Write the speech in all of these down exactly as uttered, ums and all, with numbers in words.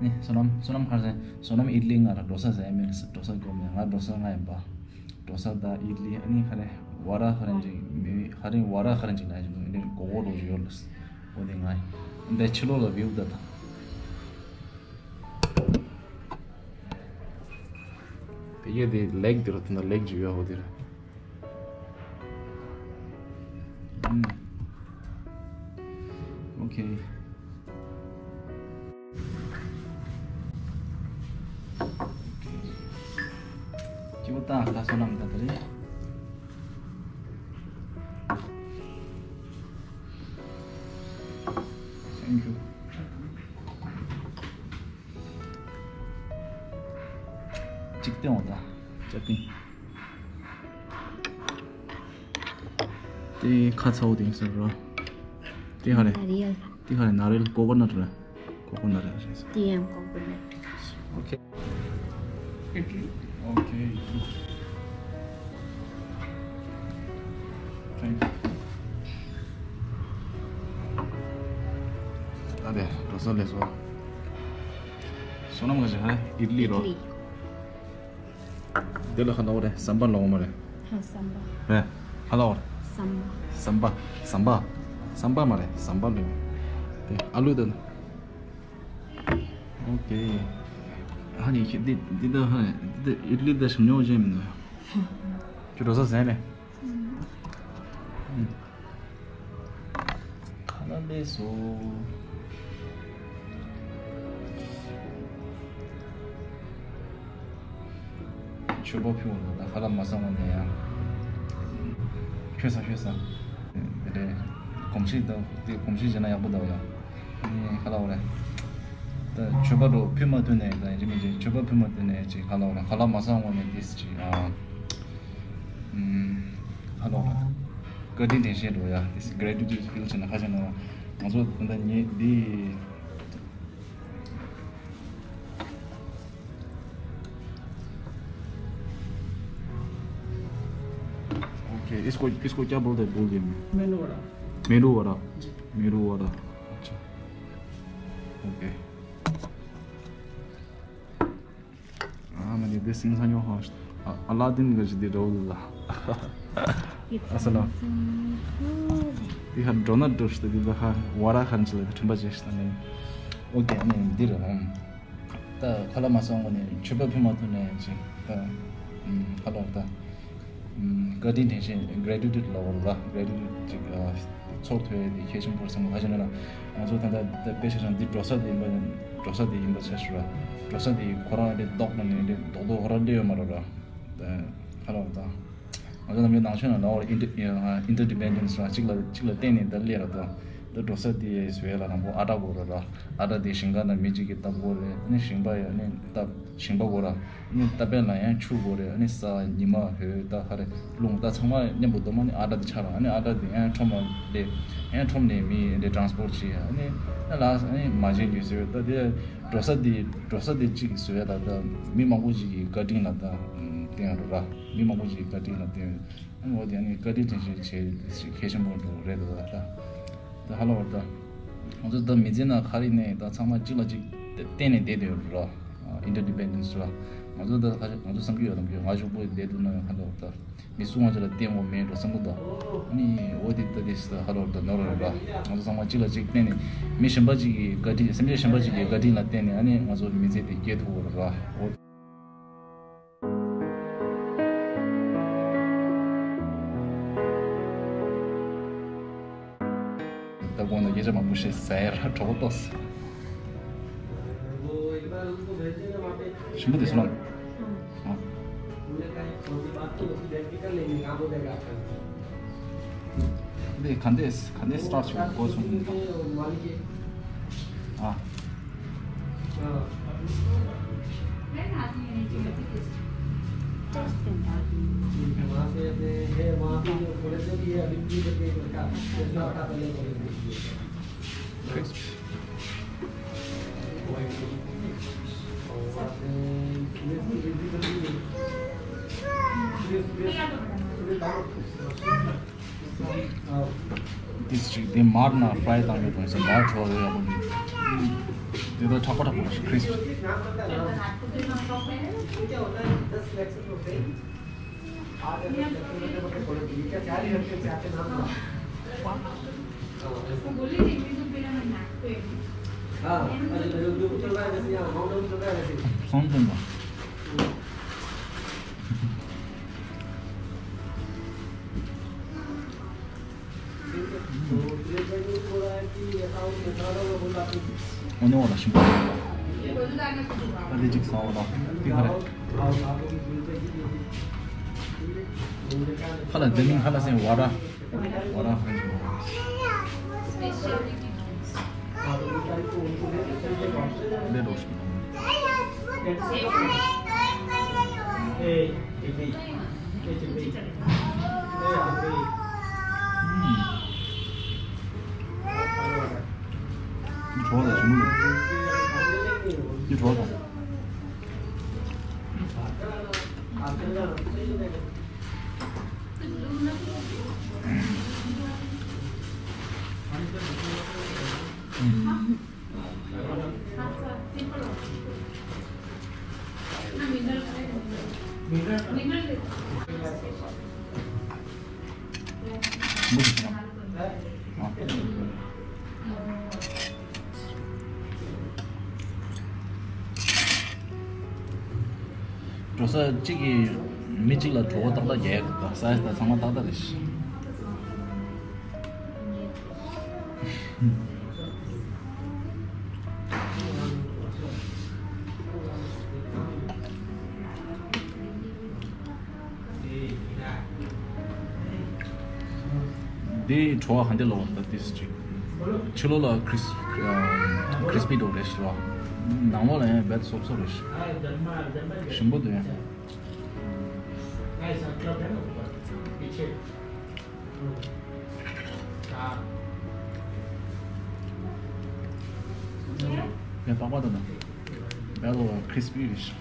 ནི་བསོད་ནམས་བསོད་ནམས་ཁར་ཟེར། བསོད་ནམས་ཨིད་ལི་ང་ལ་འགྲོ་ས་ཟེར་མེད་ལ་འགྲོ་ས་དགོས་མེད། ང་འགྲོ་ས་ང་ཡིན་པ། འགྲོ་ས་ད་ཨིད་ལི། ཨ་ནི་ཁ་རེ་ཝ་ར་ཁ་རེ་ཅིག་མི་ཁ་རེ་ཝ་ར་ཁ་རེ་ཅིག་ན་ཅིག་ནི་གོ་གོ་འགྲོ་ཅིག་ཡོད་ལ། འོ་དེ་ང་ཡིན། འདི་ཕྱི་ལོགས་ལ་བིའུ་ད་ད། དེ་གས་དེ་ལེག་དེ་ར་དེ་ན་ལེག་ཅིག་ཡོད། འོ་དེ་ར། ཨུམ། ཨོ་ཁེ། སྐྱིད་པོ་བཏང་། ད་བསོད་ནམས་ད་ད་རེད། Thank you. གཅིག་སྟོན་འོང་ད། ཅ་པིན། དེ་ཁ་ཚ་བོ་དེ་ཡིན་ས་རེད། དེ་ཧ་རེ། ནཱ་རིལ། དེ་ཧ་རེ་ནཱ་རིལ། ཀོ་ཀོ་ནཊ་རེད། ཀོ་ཀོ་ནཊ་རེད་ཟེར། དེ་ཡང་ཀོ་ཀོ་ནཊ་རེད། ཨོ་ཁེ། ཨོ་ཁེ། Thank you. ད་དེ་འགྲོ་ས་ལས་སོ། བསོད་ནམས་ག་ཅིག་ཧ་རེ། ཨིད་ལི་རོ། ཨིད་ལི། འདི་ལ་ཁ་ལོ་རེད། སམ་པ་ལོ་མ་རེད། ཧ། སམ་པ། རེད། ཁ་ལོ་རེད། སམ་པ། སམ་པ། སམ་པ། སམ་པ་མ་རེད། སམ་པ་ལོ། དེ་ཨ་ལུ་དེ། ཨོ་ཁེ། ཧ་ནི་ཁྱེད་འདི་འདི་ད་ཧ་ནི་འདི་ད་ཨིད་ལི་ད་ཞིམ་ཉོ་བྱས་མིན་ནོ། ཁྱོད་འགྲོ་ས་ཟས་མེད། ཨུམ། ཁ་ལག་ལས་སོ། མཆོད་པ་ཕུལ་བ་ད་ཁ་ལག་མ་བཟང་བ་ནས་ཡང་། ཁྱོད་ས་ཁྱོད་ས། དེ་རེད། གོམས་གཤིས་དང་དེ་གོམས་གཤིས་བྱས་ན་ཡག་པོ་འདུག་ཡ། ཨ་ནི་ཁ་ལག་འོ་རེད། ད་མཆོད་པ་འགྲོ་ཕུལ་མ་ཐུབ་ནས་ད་ཡིན་གཅིག་མིན་གཅིག་མཆོད་པ་ཕུལ་མ་ཐུབ་ནས་ཅིག་ཁ་ལག་འོ་རེད། ཁ་ལག་མ་བཟང་བ་ནས་དེ་ཅིག་ཨ། ཨུམ། ཁ་ལོ་ར། བཀའ་དྲིན་དྲན་ཤེས་འགྲོ་ཡ། This gratitude feel བྱས་ན་ཁ་ཤས་ན་ང་ཚོ་ད་ལྟ་ཉིད་འདི། ओके, इसको, इसको क्या बोलते हैं बोल दिया मैं। मेनू वड़ा। मेनू वड़ा। जी। मेनू वड़ा। अच्छा। ओके। ཨ་མ་ནི་དེ་སིང་ས་ཉོ་ཧོ། ཨ་ཨ་ལ་དིན་གི་ཞི་དེ་འགྲོ་ལ། ཨ་ས་ལ། དེ་ཧ་འགྲོ་ན་འགྲོ་ཤི་དེ་ལ་ཧ་ཝ་ར་ཧན་ཅི་ལ་དེ་ཁྲིམས་པ་ཅེ་ཤི་ད་ནི། ཨོ་དེ་ནི་འདི་ར་ཧམ། ད་ཁ་ལ་མ་སོང་གོ་ནི་མཆོད་པ་ཕུལ་མ་ཐུབ་ནས་ཅི་ད། ཧ་ལོ་ད། བཀའ་དྲིན་དྲན་ཤེས་gratitude ལ་འོ་ལ་gratitude ཅིག་ཚོར་ཐུབ་ཡས་དེ་གལ་ཆེན་པོ་རེད་བསམ་གི། ཧ་ཅང་ན་ང་ཚོ་ད་ལྟ་དཔེ་ཆ་ཆ་འདི་འགྲོ་ས་དེ་ཡིན་པ་འགྲོ་ས་དེ་ཡིན་པ་ཆ་ཞུ་ར། འགྲོ་ས་དེ་ཁོ་རང་རེད་ལྡོག་ན་ནི་རེད་ལྡོག་ལྡོག་ཁོ་རང་སླེབས་ཡོད་མ་རེད་ར། ད་ཧ་ལོ་ད། ང་ཚོ་ནམ་རྒྱུན་ནང་ཆོས་ནང་ལ་འོ་ལ་interdependence ར་གཅིག་ལ་གཅིག་ལ་བརྟེན་ནས་ད་སླེབས་ར་ད། ད་འགྲོ་ས་དེ་བཟོས་ལ་དང་པོ་ཨ་ཊ་དགོས་ར་ར། ཨ་ཊ་དེ་ཞིང་ཁ་ནང་མི་གཅིག་གིས་བཏབ་དགོས་རེད། ཨ་ནི་ཞིང་པ་ཡ་ཨ་ནི་བཏབ་ཞིང་པ་དགོས་ར། ཨ་ནི་ཏ་པེ་ལ་ཡང་ཆུ་དགོས་རེད། ཨ་ནི་ས་ཉི་མ་འོད་ད་ཧ་རེ་རླུང་ད་ཚང་མ་མཉམ་པོ་སྡོམ། ཨ་ནི་ཨ་ཊ་དེ་ཆགས་ར། ཨ་ནི་ཨ་ཊ་དེ་ཡང་ཁྲོམ་ལ་སླེབས། ཡང་ཁྲོམ་ནས་མི་འདྲ་transport བྱེད། ཨ་ནི་ཨ་ལ་ཨ་ནི་མ་བྱེད་རྒྱུ་ཟེར་ད་དེ་འགྲོ་ས་དེ་འགྲོ་ས་དེ་གཅིག་བཟོས་ད་ད་མི་མང་པོ་ཅིག་གི་བཀའ་དྲིན་ལ་ད་བརྟེན་ར། མི་མང་པོ་ཅིག་གི་བཀའ་དྲིན་ལ་བརྟེན། ཨ་ནི་འོ་དེ་ཨ་ནི་བཀའ་དྲིན་དྲན་ཤེས་བྱེད་ཤེས་གལ་ཆེན་པོ་འགྲོ་རེད་ད་ད། ད་ཧ་ལོ་བར་ད། ང་ཚོ་ད་མི་ཚེ་ནང་ག་རེ་ནས་ད་ཚང་མ་གཅིག་ལ་གཅིག་བརྟེན་ནས་བསྡད་དེ་ཡོད་ར། interdependence ར། ང་ཚོ་ད་ཁ་ང་ཚོ་བསམ་རྒྱུ་ཡོད་ལམ་རྒྱུ་ང་ཕྱུག་པོ་བསྡད་འདུག་ན་ཧ་ལོ་བར་ད། མི་སུ་ང་ཚོ་ལ་བརྟེན་འོ་མེད་འགྲོ་བསམ་གི་འདུག་ཨ་ནི་འོ་དེ་ད་དེ་ད་ཧ་ལོ་བར་ད་ནོར་ར་ར། ང་ཚོ་ཚང་མ་གཅིག་ལ་གཅིག་བརྟེན་ནས་མི་གཞན་པ་གཅིག་གི་བཀའ་དྲིན་སེམས་ཅན་གཞན་པ་གཅིག་གི་བཀའ་དྲིན་ལ་བརྟེན་ནས་ཨ་ནི་ང་ཚོ་མི་ཚེ་དེ་སྐྱེལ་ཐུབ་འོ་ར་ར། འོ། ད་དགོང་ན་སྐད་ཆ་མང་པོ་བཤད་ཟ་ཡ་ར་གྲོགས་པོ་ཏོག་ཞིམ་པོ་དེ་སོང་ལ། འདི་ག་འདྲས་ག་འདྲས་start བྱུང་གོ་སོང་ཨ། འདི་ཅིག་འདི་མར་ན་fry བཏང་ཡོད་དོ་ཟེར། མར་བྲོ་ཡོད་ཡག་པོ་འདུག་འདི་ལ་མཁྲེགས་པ་མཁྲེགས་པ་ཞིག་ཁྲིས། སོང་ཙམ་པ། འོ་ནི་འོ་ལ་ཞིམ་པོ། ཨ་ལི་ཅིག་ཟ་འོ་ལ་ཏི་ཁ་རེ། ཁ་ལ་འཛེམ་མིན་ཁ་ལ་སེང་བ་ར། བ་ར་ཧ་ཞིམ་པོ། ལེ་རོ་ཞིམ་པོ། འདི་གྲོགས་དང་ཞིམ་པོ་ཡོད། འདི་གྲོགས་དང་། འགྲོ་ས་གཅིག་གིས་མི་གཅིག་ལ་གྲོད་ཁོག་ཏག་ཏག་རྒྱག་ཡ་གི་ས་ཡ་ད་ཚང་མ་ཏག་ཏག་རེད་ཤག་འདི་བྲོ་བ་ག་འདྲ་ལོག་ད་ཏིས་ཅིག་ཕྱི་ལོགས་ལ་ཁྲིས་ཁྲིས་པི་འདྲ་རེད་ཤག་ནང་ལོགས་ལ་ཡང་རྦད་སོབ་སོབ་རེད་ཤག་ཞིམ་པོ་འདུག་ཡ། ཡ་པགས་པ་དང་ན་རྦད་ལོགས་ལ་ཁྲིས་པི་རེད་ཤག་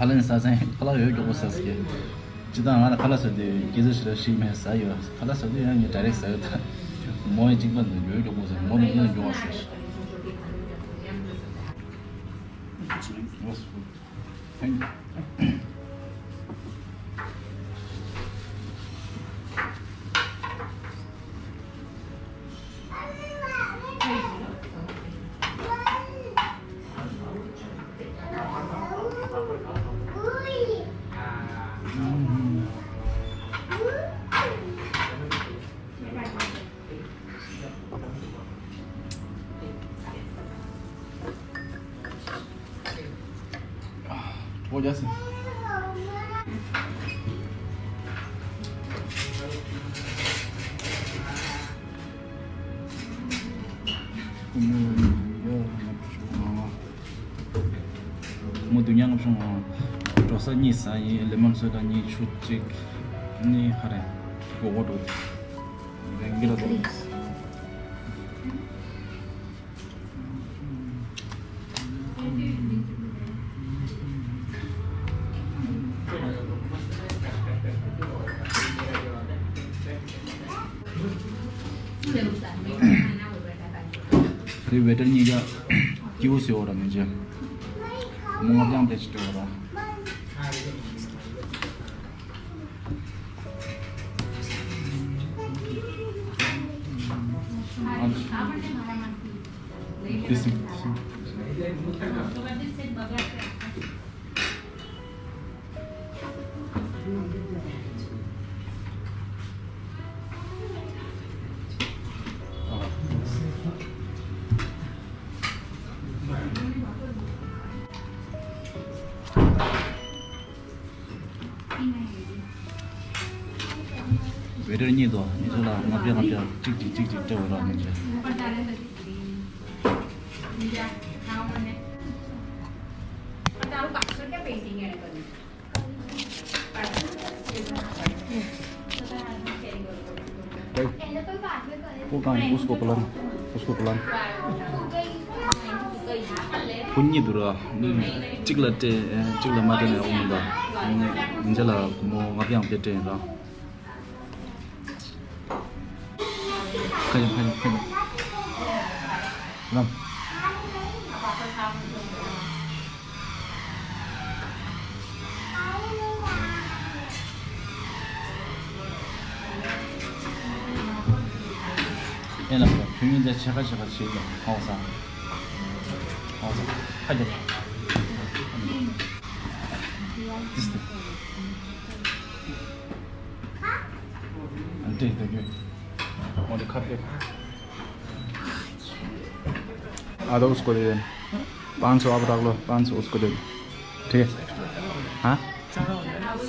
ཁ་ལན་ཟ་ཟན་ཁ་ལག་ཡོད་མགྱོགས་པོ་ཟ་ཟེར་གི། ཅི་ལྟར་ང་ལ་ཁ་ལག་ཟ་དུས་སྐྱེ་ཚུལ་ཞིག་ལ་ཞིག་མེད་ཟ་ཡོད། ཁ་ལག་ཟ་དུས་ཡང་ངས་ཌའི་རེག་ཟ་ཡོད་ད། མོ་ཡི་གཅིག་པ་འདུག་ཡོད་མགྱོགས་པོ་ཟ་མོ་ནི་ཡང་མགྱོགས་པ་ཟ། Thank you. མོ་དུ་ཉག་བྱུང་། འགྲོ་ས་གཉིས་ཟ་ཡིན། ལེ་མོན་སོ་ཌ་གཉིས། ཆུ་གཅིག་ནི་ཧ་རེ་གོ་གོ་འགྲོ། རེང་གི་ལ་འགྲོ། རེ་ཝེ་ཊར་གཉིས་ཀ་སྐྱིད་པོ་ཟེར་བ་ར་མི་འཇོན། མོ་ང་རྒྱང་དེ་ཅི་སྤྲད་བ་ར། ཝེ་ཊར་གཉིས་དོ། མི་ཚོ་ལ་ལྔ་བརྒྱ་ལྔ་བརྒྱ་གཅིག་གཅིག་གཅིག་གཅིག་སྤྲད་འོ་ར་མི་འཇོན། वो कहाँ है? उसको बुलाना, उसको बुलाना। ཁོ་གཉིས་འདུག་ར། གཅིག་ལ་སྤྲད། གཅིག་ལ་མ་སྤྲད་ན་འོང་མི་འདུག་མཇལ་ལ་སྒོར་མོ་ལྔ་བརྒྱ་ཡང་སྤྲད་སྤྲད་ཡིན་ར། ཁ་ཡོད་ཁ་ཡོད་ཁ་ཡོད། ལམ། ཨེ་ལ་ཁྱོད་གཉིས་ཀྱི་ཕྱེད་ཀ་ཕྱེད་ཀ་བྱེད་ཀྱང་ཧའོ་སང་། ཧའོ་སང་། ཧ་ཇ། ཏིས་ཏི། ཨན་ཏི་ཏི་གུ། ཨོ་ཏི་ཁ་པེ། आधा उसको दे देना। पाँच सौ आप रख लो, पाँच सौ उसको दे दो। ठीक है? हाँ?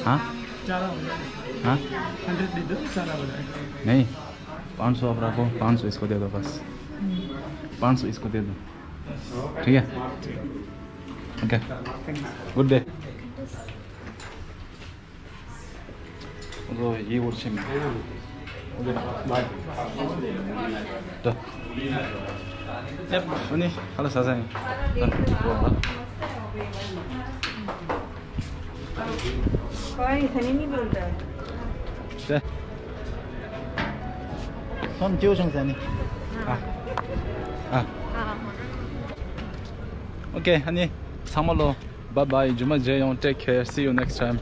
हाँ? हाँ? नहीं, पाँच सौ आप रखो, पाँच सौ इसको दे दो बस। पाँच सौ इसको दे दो। ठीक है? OK। Good day। ལོ་ཡི་འུར་ཆེན་མོ། ད། ཡབ། ཨ་ནི་ཧ་ལ་ས་ས་ཡིན། ད། ཀོའི་ཐ་ནི་ནི་ལོ་ད། ད། སོན་ཅིའུ་ཆུང་ས་ནི། ཨ། ཨ། OK། ཨ་ནི་ཚང་མ་ལོ། Bye bye། རྗེས་མ་མཇལ་ཡོང་། Take care, see you next time།